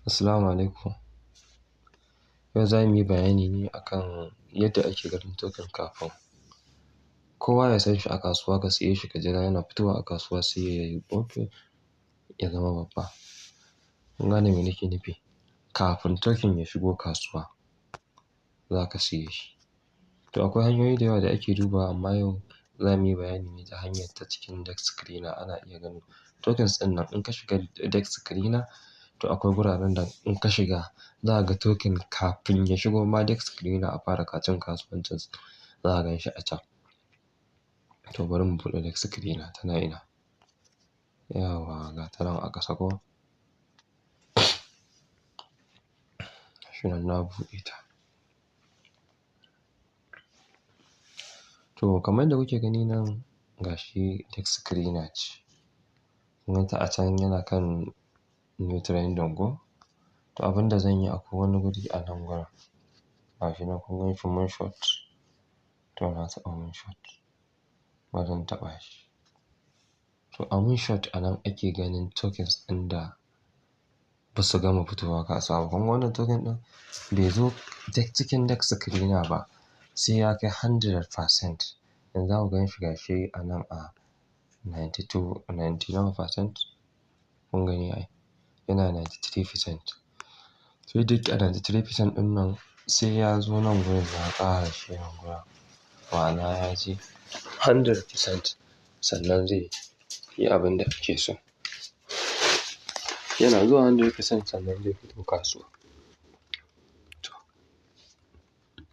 Assalamu alaikum. Yau za mu yi bayani ne akan yadda ake ganin token kafin kowa ya san shi a kasuwa, ka siye shi ka jira yana fitowa a kasuwa sai ya yi open ya zama babba. Kun gane me nake nufi? Kafin token ya shigo kasuwa za ka siye shi. To akwai hanyoyi da yawa da ake dubawa, amma yau za mu yi bayani ne ta hanyar ta cikin DEX Screener. Ana iya ganin tokens ɗin nan in ka shiga DEX Screener. To akwai guraren da in ka shiga za ka ga token kafin ya shigo ma DEX Screener a fara kacin kasuwancin, za ka gan shi a can. To bari mu buɗe DEX Screener, tana ina? Yawwa, ga ta nan a ƙasa ko? Gashi nan na buɗe ta. To kamar yadda kuke gani nan, gashi DEX Screener ce. Kun ganta a can yana kan new trending ko? To abin da zan yi, akwai wani guri a nan gurin. Gashi nan kun gan shi, moonshot. To na taɓa moonshot. Bari in taɓa shi. To a moonshot a nan ake ganin tokens ɗin da ba su gama fitowa kasuwa ba. Kun ga wannan token ɗin bai zo cikin DEX Screener ba sai ya kai 100%. Yanzu za ku gan shi, gashi a nan a 92, 90 nawa percent? Kun gani ai. Yana 93%. Sai duk a 93% ɗin nan sai ya zo nan gurin ya ƙara shi nan gurin. Ma'ana ya je 100% sannan zai yi abin da ake so. Yana zuwa 100% sannan zai fito kasuwa. To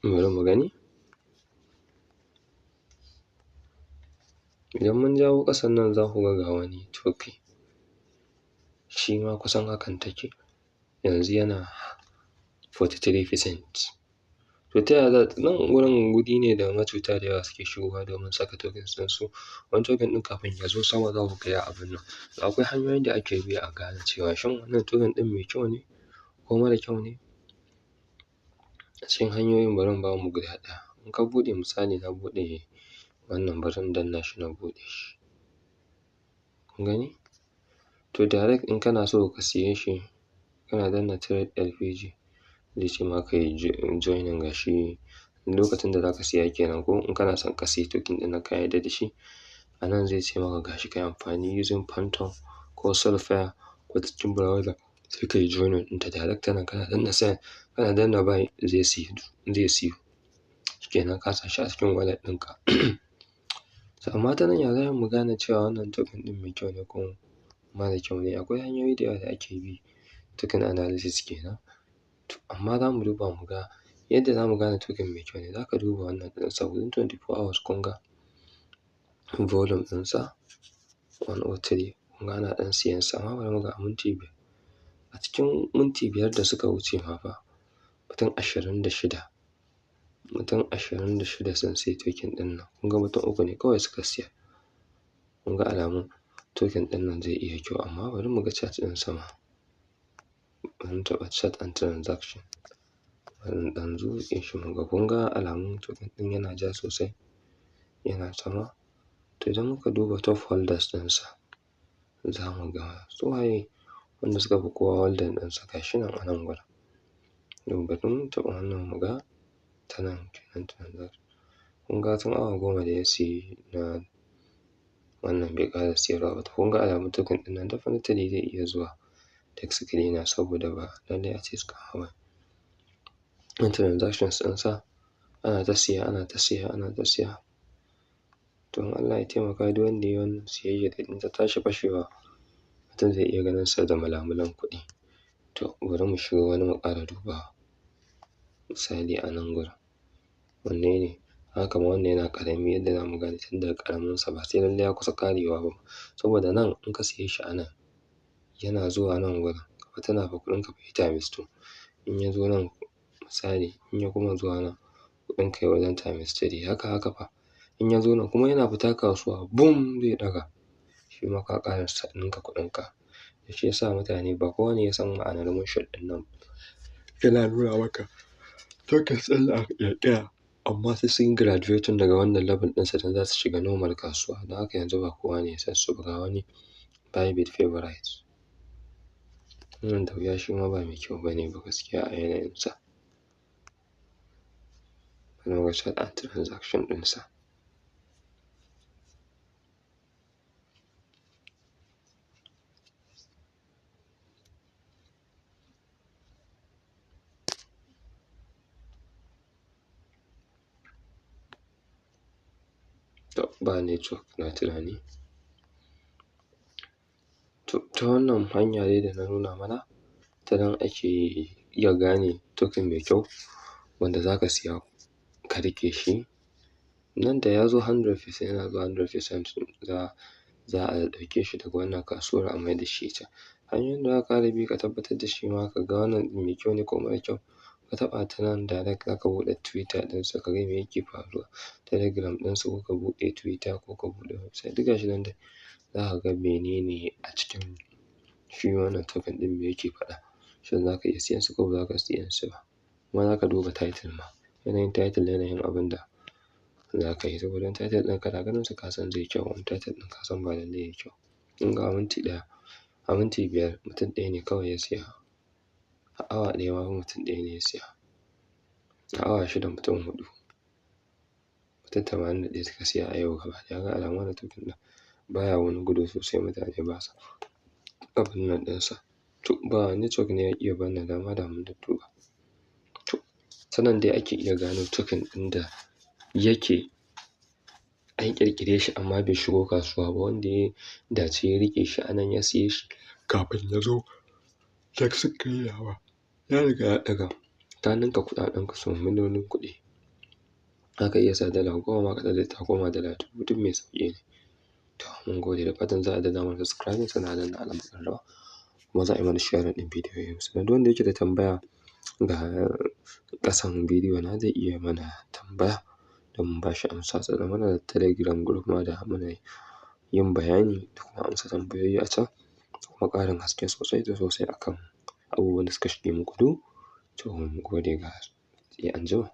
bari mu gani. Idan mun jawo ƙasan nan za ku ga ga wani token. Shi ma kusan hakan take. Yanzu yana 43%. To ta yaya za nan wurin guri ne da macuta da yawa suke shigowa domin saka tokens ɗinsu. Wani token ɗin kafin ya zo sama za ku ga ya abun nan. To akwai hanyoyin da ake bi a gane cewa shin wannan token ɗin mai kyau ne ko mara kyau ne. A cikin hanyoyin bari in ba mu guda ɗaya. In ka buɗe, misali na buɗe wannan, bari in danna shi na buɗe shi. Kun gani? To direct in kana so ka siye shi, kana danna trade LPG, zai ce ma ka yi joining, gashi lokacin da za ka siya kenan, ko in kana son ka siya token ɗin nan ka yarda da shi. A nan zai ce maka gashi ka yi amfani using Phantom ko Solflare ko cikin browser, sai ka yi joining ɗinta direct ta nan, kana danna sell, kana danna buy, zai siyu, zai siyu. Shikenan, ka sa shi a cikin wallet ɗinka. To amma ta nan ya za mu gane cewa wannan token ɗin mai kyau ne ko mara kyau ne? Akwai hanyoyi da yawa da ake bi, token analysis kenan. To amma za mu duba mu ga yadda za mu gane token mai kyau ne. Za ka duba wannan ɗinsa within 24 hours, kun ga volume ɗinsa 103, kun ga ana ɗan siyan sa. Amma bari mu ga a minti 5. A cikin minti 5 da suka wuce ma fa mutum 26, mutum 26 sun siya token ɗin nan. Kun ga mutum uku ne kawai suka siya. Kun ga alamun token ɗin nan zai iya kyau, amma bari mu ga chart ɗin sama. Bari mu taɓa chart and transaction. Bari in ɗan zuƙe shi mu ga. Kun ga alamun token ɗin yana ja sosai, yana sama. To idan muka duba top holders ɗinsa, za mu ga su waye wanda suka fi kowa holding ɗinsa, gashi nan a nan gurin. To bari mu taɓa wannan mu ga ta nan kenan, transaction. Kun ga tun awa 10 da ya siyi na wannan bai ƙara siyarwa ba. To kun ga alamun token ɗin nan definitely zai iya zuwa DEX Screener, saboda ba lallai ace scammer ba ne. Transactions ɗinsa ana ta siya, ana ta siya, ana ta siya. To in Allah ya taimaka, duk wanda ya yi wannan siyayyar, in ta tashi fashewa mutum zai iya ganin sa da mulamulan kuɗi. To bari mu shiga wani mu ƙara dubawa. Misali a nan gurin. Wanne ne? Haka kamar wannan yana ƙarami, yadda za mu gane tun daga ƙaraminsa ba sai lallai ya kusa ƙarewa ba. Saboda nan in ka siye shi a nan, yana zuwa nan gurin, ka tuna fa kuɗinka fa times two. In ya zo nan, misali in ya kuma zuwa nan, kuɗinka ya wajen times three. Haka haka fa. In ya zo nan kuma yana fita kasuwa, boom, zai ɗaga. Shi ma ka ƙara ninka kuɗinka. Shi ya sa mutane ba kowane ya san ma'anar moonshot ɗin nan. Yana nuna maka tokens ɗin da aka ƙirƙira, amma sai sun graduating daga wannan level ɗin sannan za su shiga normal kasuwa. Don haka yanzu ba kowa ne ya san su ba. Ga wani Bybit favorite. Wannan da wuya shi ma ba mai kyau bane ba gaskiya a yanayinsa. Bari muga chart and transaction ɗinsa. To ba network na tunani. To ta wannan hanya dai da na nuna mana, ta nan ake iya gane token mai kyau wanda za ka siya ka riƙe shi. Nan da ya zo 100% yana zuwa 100% za a ɗauke shi daga wannan kasuwar a mai da shi can. Hanyoyin da za ka ƙara bi ka tabbatar da shi ma ka ga wannan mai kyau ne ko mara kyau. Ka taɓa ta nan direct za ka buɗe Twitter ɗinsa ka ga me yake faruwa. Telegram ɗinsa ko ka buɗe Twitter ko ka buɗe website. Duk gashi nan dai za ka ga menene a cikin shi wannan token ɗin me yake faɗa. Shin za ka iya siyan sa ko ba za ka siyan sa ba. Kuma za ka duba title ma. Yanayin title yanayin abin da za ka yi. Saboda title ɗin kana ganin sa ka san zai kyau. Wani title ɗin ka san ba lallai yayi kyau. In ga minti ɗaya, a minti 5 mutum ɗaya ne kawai ya siya. A awa ɗaya ma mutum ɗaya ne ya siya. A awa 6 mutum 4. Mutum 81 suka siya a yau gaba ɗaya. Ga alamun wannan token ɗin baya wani gudu sosai mutane basa abun nan ɗinsa. To ba network ne ya iya bani dama da mun dudduba. To sanan dai ake iya gano token ɗin da yake an ƙirƙire shi amma bai shigo kasuwa ba. Wanda ya dace ya riƙe shi a nan ya siye shi kafin ya zo tax karyawa. Ya riga ya ɗaga. Ta ninka kuɗaɗen ka sau miliyoyin kuɗi. Zaka iya sa dala 10 ma ka ɗaga ta koma dala 1000 duk mai sauƙi ne. To mun gode da fatan za a danna mana subscribe sannan a danna alamar ƙararrawa. Kuma za a yi mana sharing ɗin bidiyoyin. Sannan duk wanda yake da tambaya ga ƙasan bidiyo na zai iya mana tambaya don ba shi amsa. Sannan muna da Telegram group ma da muna yin bayani da kuma amsa tambayoyi a can. Kuma ƙarin haske sosai da sosai akan abubuwan da suka shige muku duhu. To mun gode ga sai anjima.